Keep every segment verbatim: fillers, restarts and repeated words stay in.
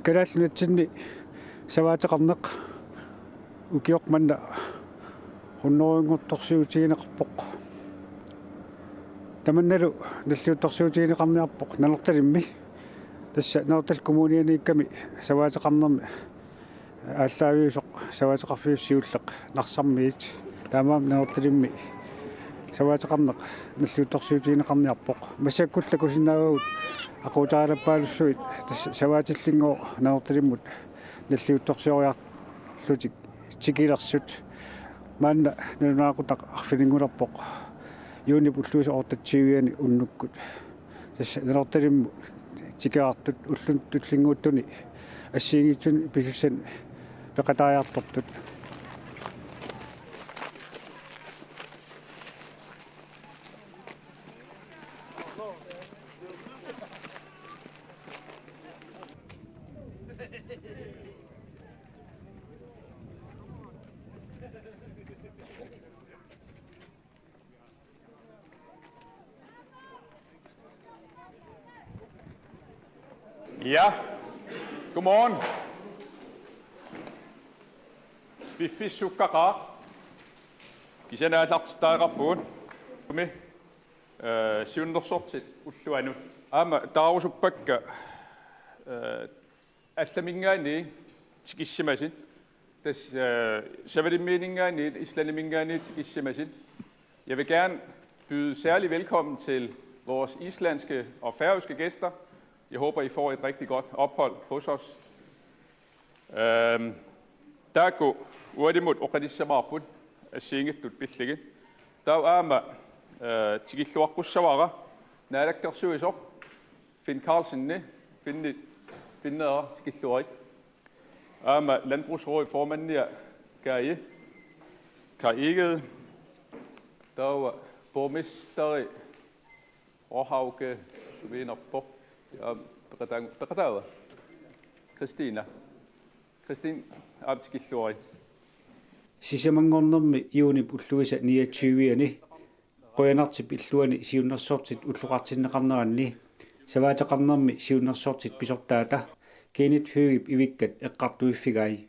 Kalaallit Nunatsinni savaateqarneq ukioq manna hunnorujunngortorsiutigineqarpoq. Tamannalu nalliuttorsiutigineqarniarpoq Nanortalimmi. Tassa Nanortalik Kommunianiikkami savaateqarnermi aallaaviusoq savaateqarfiup siulleq Narsarmiit. Taamaammat Nanortalimmi savaateqarneq nalliuttorsiutigineqarniarpoq. Massakkullu takusinnaavagut aquuteralappaalussuit tassa savaatillinngooq Nanortalimmut nalliuttorsioriarlutik tikilersut. Maanna nalunaaqutaq arfininngorpoq juunip ulluisa otteogtyve-ani unnukkut. Tassa Nanortalimmut tikeraartut ulluni tullinnguuttuni assigiinngitsuni pisussanik peqataajartortut. Ja. Godmorgen. Piffissaq sukkaqaaq. Kisianni aallartittariaqarpugut. Umi, eh, siunnersortit ulluanut. Aamma taarusuppakka, eh, allaminngaanniit tikissimasut. Tassa, eh, Savalimmiininngaanniit, Islandiminngaanniit tikissimasut. Jeg vil gerne byde særlig velkommen til vores islandske og færøske gæster. Jeg håber, I får et rigtig godt ophold hos os. Øhm, taakku ualimut oqalissamaarput assigiinngitsut pillugit. Taava aamma, eh, tikilluaqqussavara naalakkersuisoq Finn Karlsen, Finni, Finneera tikilluarit. Aamma Landbrugsrådip formandia Kai, Kai Egede. Taava borgmesteri Råhauke Suminerpoq. Ja, peqataa-, peqataava? Christina. Christine aamma tikilluarit. Sisamanngornermi juunip ulluisa niogtyve-ani Qujanartup illuani siunnersortit ulloqartinneqarneranni savaateqarnermi siunnersortit pisortaata Kenneth Høeghip ivikkat eqqartuiffigai.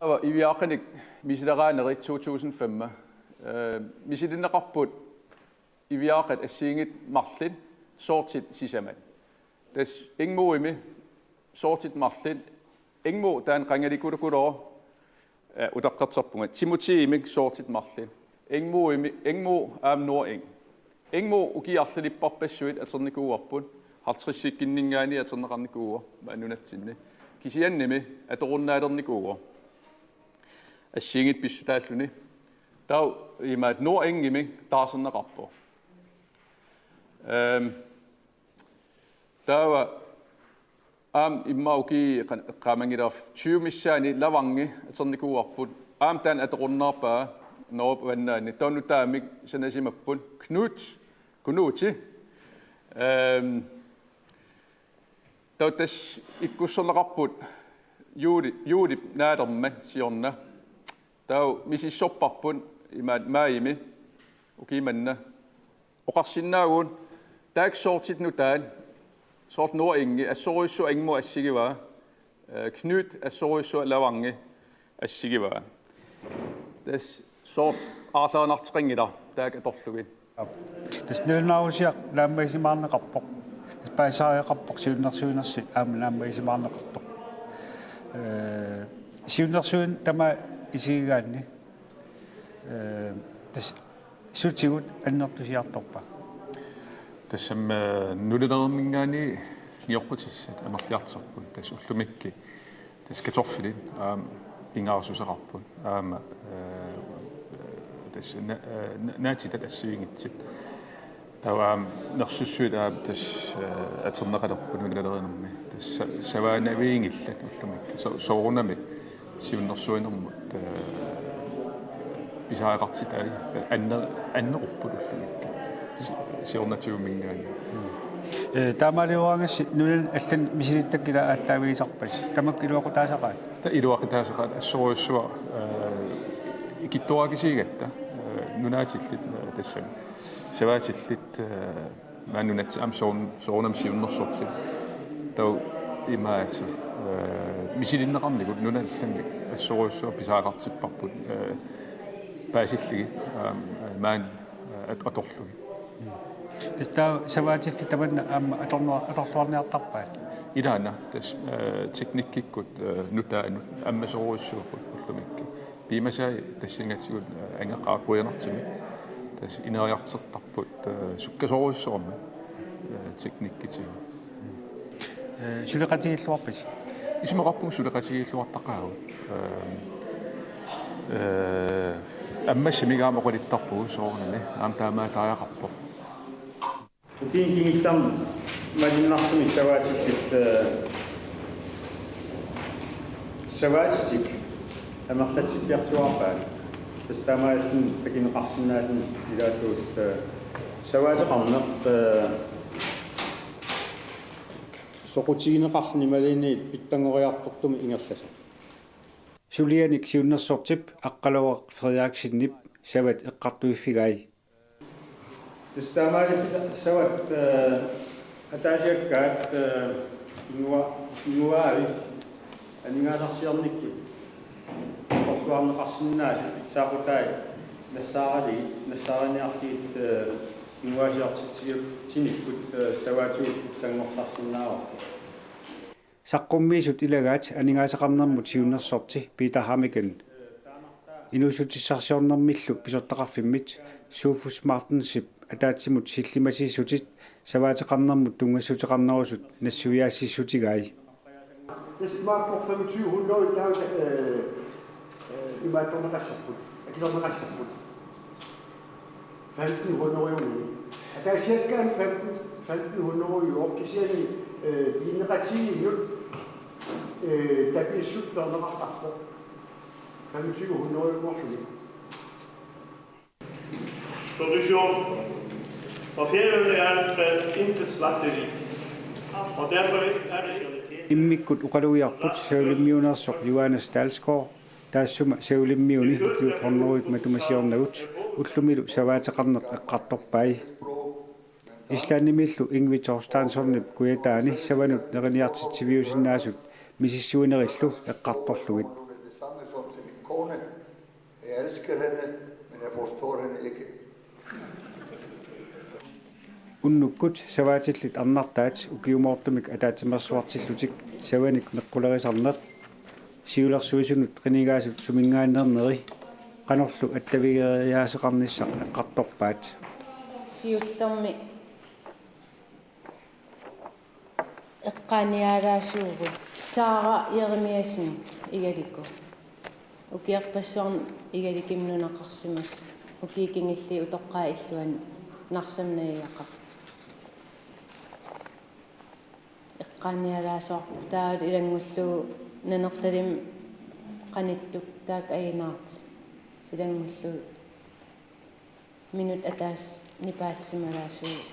Ava iviaaqinik misileraaneri to tusind fem. Eh, misilinneqarput iviaaqat assigiinngitsut marluk soortik sisamat. Tassa Ingmoimi soortik marluk. Ingmo taanna qangalikuukulooq, eh, uteqqerterpunga. Timothyimik soortik marluk. Ingmoimi, Ingmo aamma Nordeng. Ingmo ukiut arlalipparpassuit atornikuuarput. Halvtredsikkinninngaanniit atorneqarnikuuvoq maani nunatsinni. Kisiannimi atorunnaalernikuuvoq. Assigiinngitsut pissutaalluni. Taava imaattoq Nordengimik taarserneqarpoq. Ehm, taava aamma immaqa ukiut qan-, eqqaamanngilarput tyve missaani Lavangi atornikuuarput. Aamma taanna atorunnaarpaa Norge Vandaani. Taava nutaamik sanasimapput Knut, Knuti. Ehm, taava tassa ikkussorneqarput juuli, juulip naalermat siorna. Taava misissorparput imaattoq maajimi ukiumanna. Oqarsinnaavugut, taakku soortik nutaat, soorlu Nordengi, assorujussuaq Ingmo assigivaa, eh, Knut assorujussuaq Lavangi assigivaa. Tassa soorlu aarlerinartoqanngilaq, taakku atorlugit. Tassa nalunaarusiaq naammagisimaarneqarpoq. Tassa paasisariaqarpoq siunnersuinersi aamma naammagisimaarneqartoq. Eh, siunnersuineq tamaat isigigaanni. Eh, tassa sutigut annertusiartorpa? Tassami, eh, nunalerinerminngaanniit nioqqutissat amerliartorput, tassa ullumikkut. Tassa kartoffelit aamma pingaarsuseqarput. Aamma, eh, tassa na-, eh, na-, naatitat assigiinngitsut. Taava aamma nersussuit aamma tassa, eh, atorneqalerput nunalerinermi. Tassa sa-, savaanaviinngillat ullumikkut. So-, soorunami siunnersuinermut, eh, pisariaqartitai anne-, annerupput ullumikkut. Si-, siornatigut minngaanniit. Eh, taamaaliuaanngassi nunani allani misilittakkit aallaavigisarpasi. Tamakku iluaqutaasaqaat? Taava iluaqutaasaqaat assorujussuaq, eh, ikittuarakisiigatta, eh, nunaatillit, eh, tassami. Savaatillit, eh, maani nunatsinni aamma soorn-, soorunami siunnersortit. Taava imaattoq Ee, misilinneqarnikut nunat allanit assorujussuaq pisariaqartipparput, ee, paasillugit, aam, ee, maani, ee, at-, atorlugit. Tassa savaatillit tamanna aamma atornua-, atorluarniartarpaat. Ilaana tassa, ee, teknikkikkut, ee, nutaanut ammasorujussuupput ullumikkut. Piumasai tassanngaatigut, ee, angajoqqaat qujanartumik. Tassa ineriartortarput, ee, sukkasoorujussuarmik, ee, teknikkitigut. Ee, suleqatigiilluarpisi? Isumaqarpunga suleqatigiilluartaqaagut. Ee, ee, ammasumik aamma oqaluttarpugut soorunami. Aamma taamaattoriaqarpoq. Ukiuni kingullerni malinnarsumik savaatillit, ee, savaatitik amerlatsippiartuaarpaat. Tassa taamaalilluni takuneqarsinnaalluni ilaatigut, ee, savaateqarneq, ee, soqutigineqarluni imaluunniit pitsanngoriartortumik ingerlasoq. Sulianik siunnersortip Aqqaluaq Frederiksenip savat eqqartuiffigai. Tassa taamaalilluta savat, ee, ataasiakkaat, ee, ingua-, inguaavik aningaasarsiornikkut atorluarneqarsinnaasut pitsaaqutai nassaaralugit, nassaariniarlugit, ee, inguaasiortitsinikkut, ee, savaatigut pitsanngorsarsinnaavarput. Saqqummiisut ilagaat aningaasaqarnermut siunnersorti Peter Hammeken inuussutissarsiornermillu pisortaqarfimmit Sofus Martensip ataatsimut sillimasiissutit savaateqarnermut tunngassuteqarnerusut nassuiaassissutigai. Tassa imaappoq femogtyve hundrede taava, ee, ee, imaattorneqassapput, akilerneqassapput. Femten hundrede euro. Ataasiakkaat femten, femten hundrede euro kisianni, ee, piginneqatigiinnut, ee, tapiissut peerneqartarpoq femogtyve hundrede euroorluni. Produktion. På Færøerne er der intet slagteri, og derfor er det Immikkut oqalugiarput Savilimmiuneersoq Johannes Dalsgaard, taassuma Savilimmiuni ukiut hundredet matuma siornagut ullumilu savaateqarneq eqqartorpai. Islandimiillu Ingvi Thorsteinssonip kujataani savanut neriniartitsiviusinnaasut misissuinerillu eqqartorlugit. Jeg elsker hende, men jeg forstår hende ikke. Unnukkut savaatillit arnartaat ukiumoortumik ataatsimeersuartillutik savanik meqquleriisarneq, siulersuisunut qinigaasut suminngaanneerneri, qanorlu attavigeriaaseqarnissaq eqqartorpaat. Siullermik eqqaanialaasuugut Sara Jeremiassen Igaliku. Ukiorpassuarni Igalikumi nunaqarsimasoq. Ukiut kingulliit utoqqaat illuanni Narsami najugaqarpoq. Eqqaanialaasoq taava ilanngullugu Nanortalimmi qanittup taakku ajunaartut. Ilanngullugu minut ataaseq nipaalsimalaassuugut.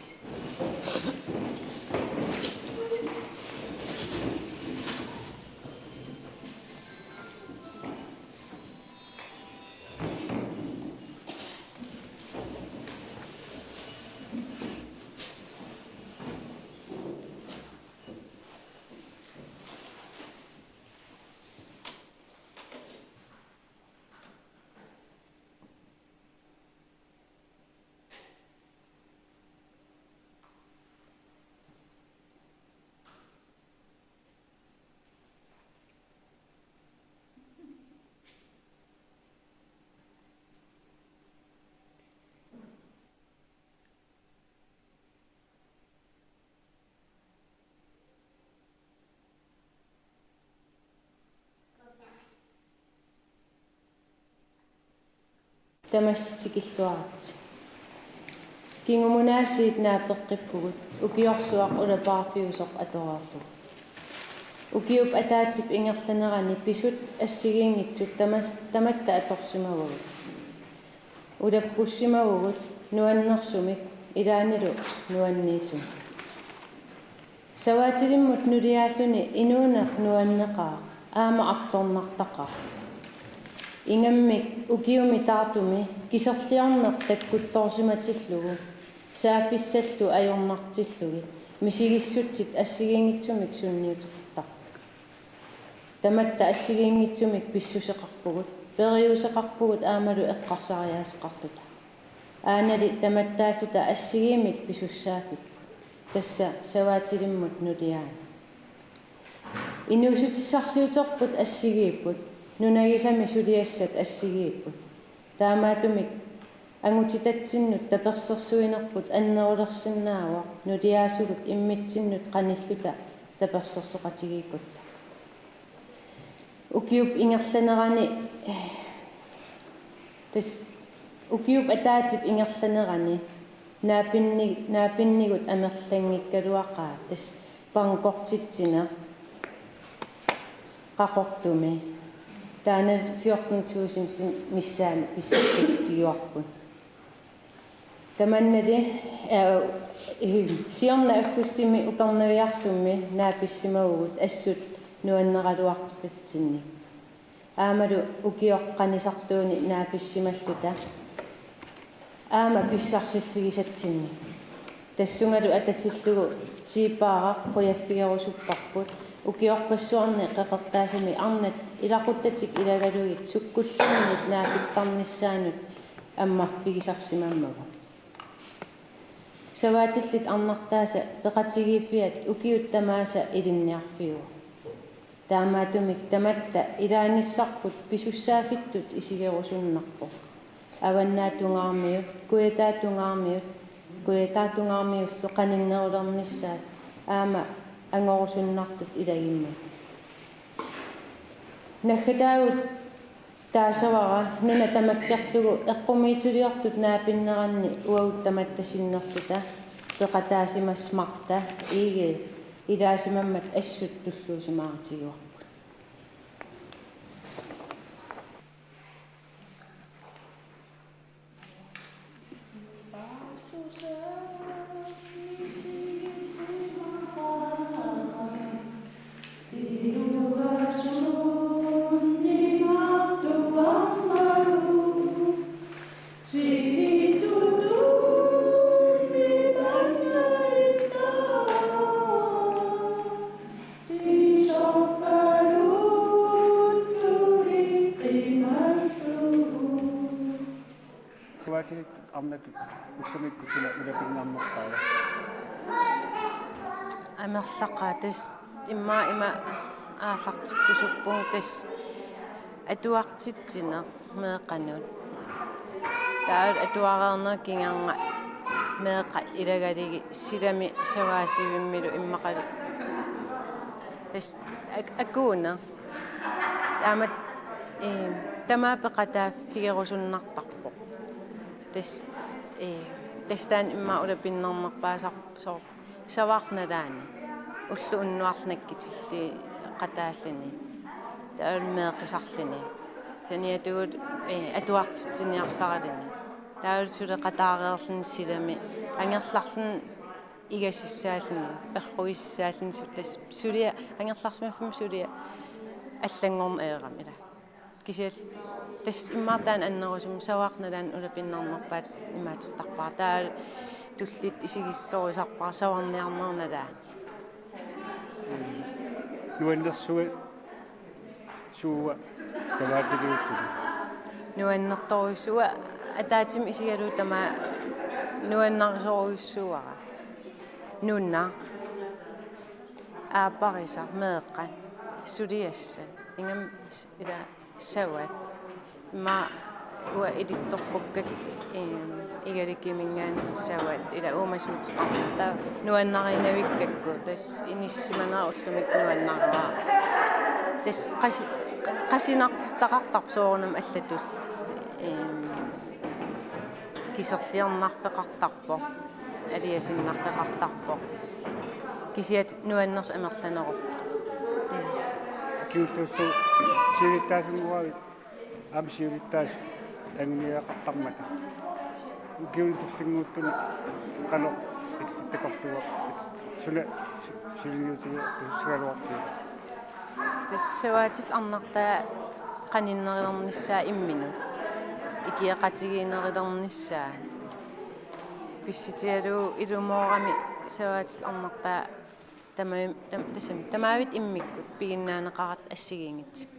Tamassi tikilluaritsi. Kingumut aasiit naapeqqippugut ukiorsuaq ulapaarfiusoq atoreerlugu. Ukiup ataatsip ingerlanerani pisut assigiinngitsut tamas-, tamatta atorsimavugut. Ulappussimavavut nuannersumik ilaannilu nuanniitsumik. Savaatilimmut nuliaalluni inuuneq nuanneqaaq aamma artornartaqaaq. Ingammik ukiumi taartumi kiserliorneq takkuttoorsimatillugu saaffissallu ajornartillugit misigissutsit assigiinngitsumik sunniuteqartarput. Tamatta assigiinngitsumik pissuseqarpugut, periuseqarpugut aammalu eqqarsariaaseqarluta. Aanali tamattaalluta assigiimmik pisussaaffipput, tassa savaatilimmut nuliaanut. Inuussutissarsiuterput assigiipput, nunagisami suliassat assigiipput. Taamaattumik angutitatsinnut tapersersuinerput annerulersinnaavoq nuliaasugut immitsinnut qanilluta tapersersoqatigiikkutta. Ukiup ingerlanerani, tassa ukiup ataatip ingerlanerani naapinni-, naapinnigut amerlanngikkaluaqaat, tassa bankortitsineq Qaqortumi. Taanna fjorten tusind missaani pissarsiutigivarput. Tamannali, eh, eh, siorna aggustimi Upernaviarsummi naapissimavugut assut nuanneraluartitatsinnik. Aammalu ukioq qanisartuuni naapissimalluta aamma pissarsiffigisatsinnik. Tassungalu atatillugu Tiipaaraq qujaffigerusupparput ukiorpassuarni qeqertaasami arnat ilaquttatik ilagalugit sukkulluunniit naapittarnissaanut ammaffigisarsimammagu. Savaatillit arnartaasa peqatigiiffiat ukiut tamaasa ilinniarfiuvoq. Taamaattumik tamatta ilaanissarput pisussaaffittut isigerusunnarpoq. Avannaatungaarmiut, Kujataatungaarmiut, Kujataatungaarmiullu qaninnerulernissaat aamma angorusunnartut ilagimmata. Naggataagut taasavara nuna tamakkerlugu eqqumiitsuliortut naapinneranni uagut tamatta sinnerluta peqataasimasut Martha Egede ilaasimammat assut tulluusimaarutigivarput. Savaatilittut arnatut ullumikkut suna ulapinnarnerpaava? Amerlaqaat, tassa immaqa ima aallartikkusuppunga, tassa atuartitsineq meeqqanut. Taava atuareernerup kingorna meeqqat ilagalugit silami savaasivimmilu immaqalu. Tassa ak-, akuuneq. Taamatut, eh, tamaat peqataaffigerusunnartarpoq. Tassa, eh, tassa taanna immaqa ulapinnarnerpaasarpoq soorlu savaarnalaani. Ulloq unnuarlu nakkutillit qataalluni. Taavalu meeqqisarluni. Saniatigut, eh, atuartitsiniarsaraluni. Taavalu suleqataareerluni silami. Angerlarluni igasissaalluni, erruisissaalluni su-, tassa suliaq, angerlarsimaffimmi suliaq allanngorneq ajorami ilaa. Kisianni tassa immaqa taanna annerusumik savaarnalaani ulapinnarnerpaat imaatertarpara. Taava tulliit isigissorisarpara savaarniarnerup nalaani. Nuannersuuva suua savaatiliuttut? Nuannertorujussuuara, ataatsimut isigalugu tamaat nuannarisorujussuuara. Nuna, aapparisaq, meeqqat, suliassat, ingammik s-, ila savaat. Immaqa uanga ilittorpukkakku, em, Igalikuminngaanniit savaat, ila uumasuuteqarpoq. Taava nuannariinnavikkakku, tassa inissisimanera ullumikkut nuannaraara. Tassa qasi-, qasunartortaqartarpoq soorunami allatulli. Em, kiserliornarfeqartarpoq, aliasunnarfeqartarpoq. Kisianni nuannersut amerlanerupput. Ukiulluullu siulittaasunngoravit, aamma siulittaasut anguniagaqartarmata. Ukiuni tullinnguuttuni qanoq illit takorluugaqarpit? Suna su-, suliniutigiussagaluarpiuk? Tassa savaatillit arnartaat qaninnerulernissaat imminut. Ikioqatigiinnerulernissaat. Pissutigalugu ilumoorami savaatillit arnartaat Tama-, tam-, tassami, tamavitta immikkut piginnaaneqaratta assigiinngitsut.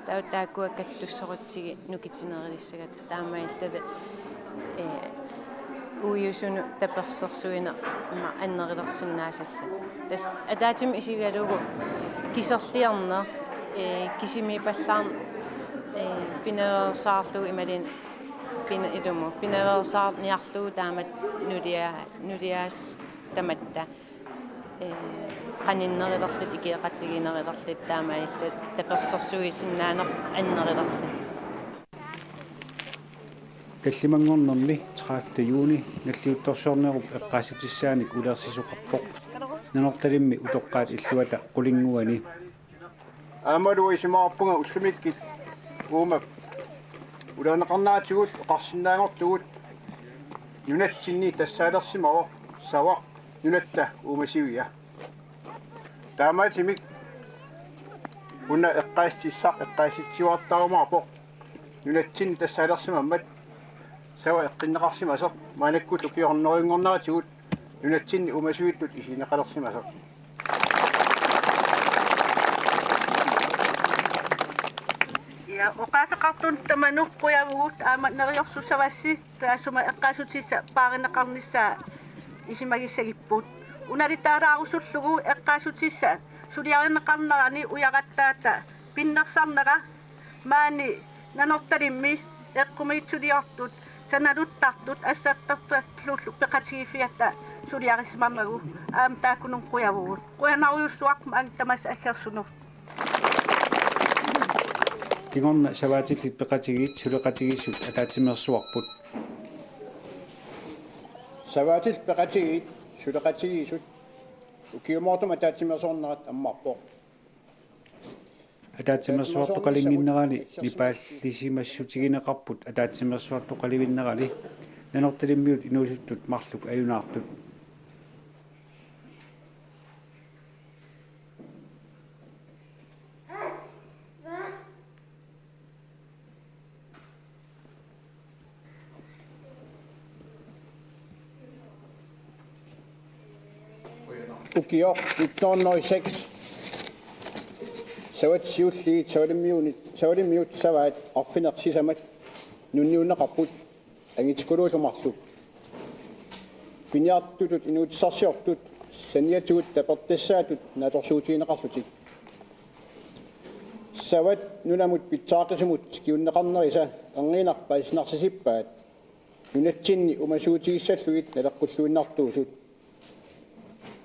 Taava taakkua kattussoritsigit nukitsinerulissagatta taamaalilluta, ee, uiusunut tapersersuineq ima annerulersinnaasalluta. Tassa ataatsimik isigalugu kiserliorneq, ee, kisimiippallaarneq, ee, pinaveersaarlugu imaluunniit pina-, ilumut pinaveersaarniarlugu taamatut nulia-, nuliassat tamatta. Ee, qaninnerulerluta, ikioqatigiinnerulerluta taamaalilluta tapersersuisinnaaneq annerulerluta. Tallimanngornermi tredivte juni nalliuttorsiornerup eqqaassutissaanik ulersissoqarpoq Nanortalimmi utoqqaat illuata qulinnguani. Aammalu isumaqarpunga ullumikkut uuma ulaaneqarneratigut oqarsinnaanngortugut nunatsinni tassaalersimavoq Savaq nunatta uumasivia. Taamaattumik una eqqaassutissaq eqqaassitsiuartarumaarpoq nunatsinni tassaalersimammat Savaq eqqunneqarsimasoq maannakkut ukiornerinngorneratigut nunatsinni uumasuittut isigineqalersimasoq. Ja, oqaaseqartunut tamanut qujavugut aamma neriorsussavassi taassuma eqqaassutissaq paarineqarnissaa isumagissagipput. Una alitaalaarusullugu eqqaassutissaq suliarineqarnerani ujarattaata pinnersarnera maani Nanortalimmi eqqumiitsuliortut sanaluttartut assartartullu peqatigiiffiata suliarissimammagu aamma taakkununnga qujavugut. Qujanarujussuaq maani tamaasa aggersunut. Kingorna savaatillit peqatigiit suleqatigiissut ataatsimeersuarput. Savaatillit peqatigiit suleqatigiissut ukiumoortumik ataatsimeersuarnerat ammarpoq. Ataatsimeersuartoqalinnginnerani nipaallisimassutigineqarput ataatsimeersuartoqalivinnerani Nanortalimmiut inuusuttut marluk ajunaartut. Ukioq nitten hundrede og seks savatta siulliit Savalimmiunit, Savalimmiut savaat arfineq-sisamat nunniunneqarput angitikuluullu marluk. Piniartutut inuutissarsiortut saniatigut tapertassaatut naatsorsuutigineqarlutik. Savat nunamut pitsaaqisumut tikiunneqarnerisa erniinnaq paasinarsisippaat nunatsinni uumasuutigissallugit naleqqulluinnartuusut.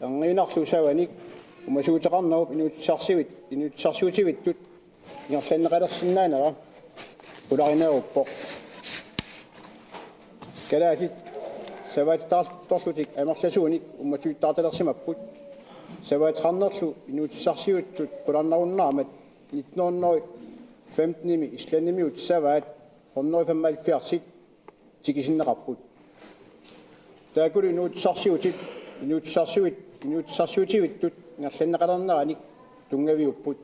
Erniinnarlu savanik uumasuuteqarnerup inuutissarsiut-, inuutissarsiutivittut ingerlanneqalersinnaanera qularineeruppoq. Kalaallit savaatitaartorlutik amerlasuunik uumasuuteqartalersimapput. Savaateqarnerlu inuutissarsiuttut qularnarunnaarmat nitten hundrede femtenimi Islandimiut savaat hundrede femoghalvfjerdsit tikisinneqarput. Taakkulu inuutissarsiutit, inuutissarsiuit, inuutissarsiutivittut ingerlanneqalerneranik tunngaviupput.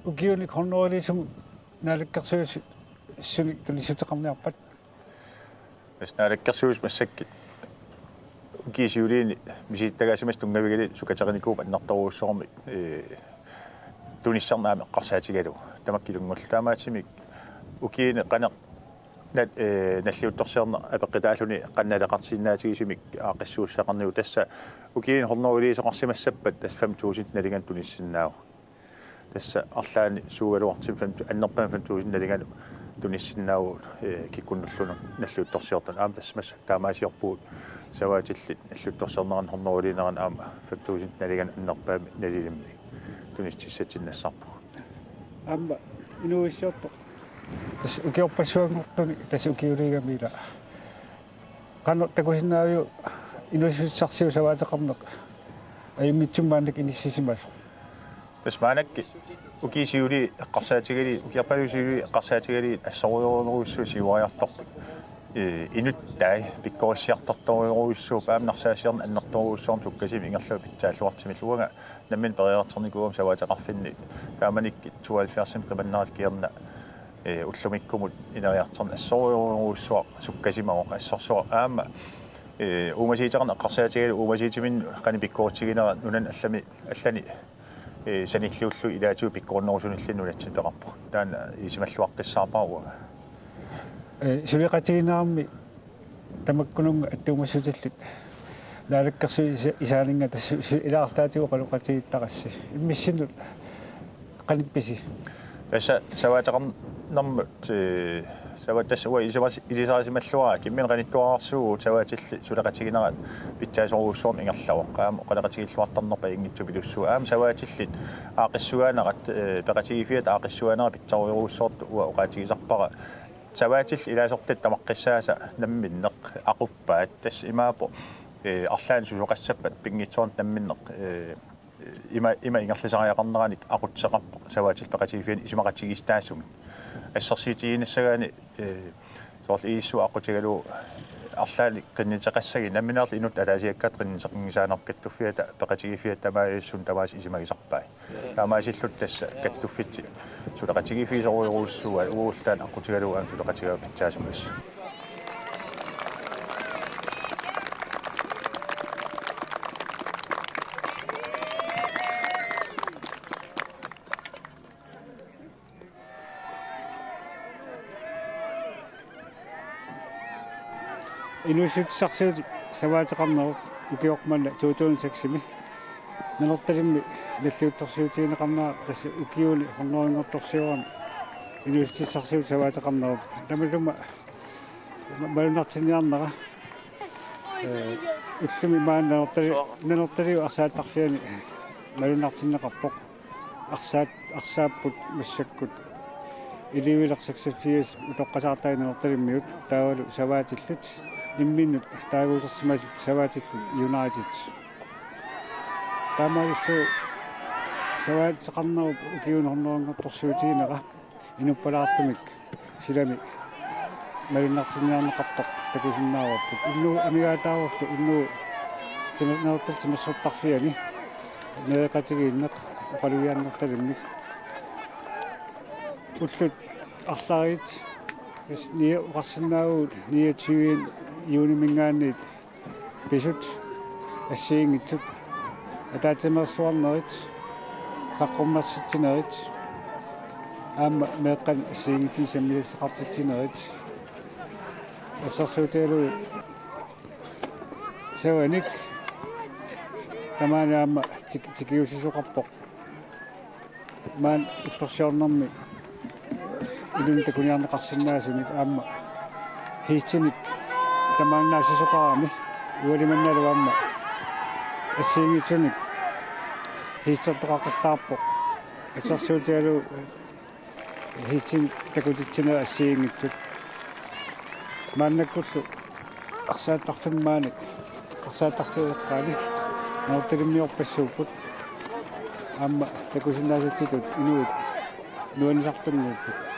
Ukiunik hundredeliisumut naalakkersuisunik tunissuteqarniarpat? Tassa naalakkersuisut massakkut ukiup siuliini misilittagaasimasut tunngavigalugit sukkaterinnikuupput annertoorujussuarmik, ee, tunissarneq aamma eqqarsaatigalugu. Tamakkilunnguullutik taamaattumik ukiuni qanoq nat-, ee, nalliuttorsiorneq apeqqutaalluni qanoq naleqartiinnaatigisumik aaqqissuussaqarniuk, tassa ukiuni hundredeliisoqarsimassappat tassa fem tusind nalinganik tunissinnaavagut. Tassa arlaanni suugaluartumik fem, annerpaamik fem tusind nalinganik tunissinnaavugut, ee, kikkunnulluunniit nalliuttorsiortunut. Aamma tassa massakkut taamaasiorpugut savaatillit nalliuttorsiorneranni hundredeliinerani aamma fem tusind nalinganik annerpaamik nalilimmik tunissutissatsinnik nassarpugut. Aamma inuuissiortoq tassa ukiorpassuanngortuni tassa ukiuliigami ila qanoq takusinnaaviuk inuussutissarsiup savaateqarneq ajunngitsumik maannakkut inissisimasoq? Tassa maannakkut ukiup siuliini eqqarsaatigalugit, ukiorpassuit siuliini eqqarsaatigalugit assorujussuaq siuariartorput. Ee, inuttai pikkorissiartortorujussuupput, aamma narsaassiorneq annertoorujussuarmik sukkasumik ingerlavoq pitsaalluartumillu. Uanga nammineq periartornikuugama savaateqarfinni taamanikkut tooghalvfjerdsimi qimannerata kingorna, ee, ullumikkumut ineriartorneq assorujussuaq sukkasimavoq, assorsuaq aamma Ee, uumasuuteqarneq eqqarsaatigalugu uumasuutiminnut qanoq pikkoritiginera nunani allami allani, ee, sanilliullugu ilaatigut pikkorunnerusunilluunniit nunatsinni peqarpoq. Taanna ilisimalluaqqissaarpara uanga. Ee, suleqatigiinnermi tamakkununnga attuumassutillit Naalakkersuisut isa-, isaaninnga tassa su-, su-, ilaarlaatigut oqaloqatigiittarassi. Immissinnut qanippisi? Tassa savaateqarnermut, ee, sava-, tassa uanga ilisimas-, ilisarisimalluarpara, imminut qanittuararsuugut savaatillit suleqatiginerat pitsaasorujussuarmik ingerlavoq. Aamma oqaloqatigiilluartarnerput ajunngitsupilussuuvoq. Aamma savaatillit aaqqissuugaanerat, ee, peqatigiiffiata aaqqissuugaanerat pitsaarujorujussuartut uanga oqaatigisarpara. Savaatillit ilaasortat tamaqqissaasa namminneq aquppaat, tassa imaappoq, ee, arlaannik susoqassappat pinngitsoornak namminneq, ee, ima, ima ingerlasariaqarneranik aqutseqarpoq savaatillit peqatigiiffianni isumaqatigiissutaasumik. Assersuutigiinnassagassi, ee, soorlu iissu aqqutigalugu arlaannik qinnuteqassagit nammineerluni inuttut ataasiakkaat qinnuteqanngisaannarput, kattuffiata peqatigiiffiata tamaasa suut tamaasa isumagisarpai. Taamaasillutik tassa kattuffitsik suleqatigiiffigisorujorujussuuaat, uagut taanna aqqutigalugu aamma suleqatigaavit pitsaasumik assut. Inuussutissarsiutit savaateqarnerup ukioq manna to tusind seksimi Nanortalimmi nalliuttorsiutigineqarnera, tassa ukiuni hundredinngortorsiorami inuussutissarsiutit savaateqarnerup. Tamatuma ma-, malunnartinniarnera, ee, ullumi maani Nanortali-, Nanortaliup arsaattarfiani malunnartinneqarpoq. Arsaat-, arsaapput massakkut elleve seksogfirs utoqqasaartai Nanortalimmiut, taavalu savaatillit imminnut taaguusersimasut savaatillit United. Taamaalillugu savaateqarnerup ukiuni hundredinngortorsiutiginera inuppalaartumik silami malunnartinniarneqartoq takusinnaavarput. Unnugu amigaataarullu unnugu timer-, Nanortalik timersortarfiani nereqatigiinneq oqalugiarnertalimmik. Ullut arlariit, tassa niu-, oqarsinnaavugut niogtyve juuniminngaanniit pisut assigiinngitsut ataatsimeersuarnerit, saqqummersitsinerit, aamma meeqqanik assigiinngitsunik sammisassaqartitsinerit. Assersuutigalugu savanik tamaani aamma tik-, tikiussisoqarpoq. Maani ullorsiornermi inunnut takuniarneqarsinnaasunik aamma hiitsinik tamaannaassisoqarami, ualimannalu aamma assigiinngitsunik hiitsertoqaqattaarpoq. Assersuutigalugu hiitsinik takutitsinerit assigiinngitsut. Maannakkullu arsaattarfimmi maani, arsaattarfeeqqaani Nanortalimmiorpassuupput. Aamma takusinnaasatsitut inuit nuannisartunnguupput.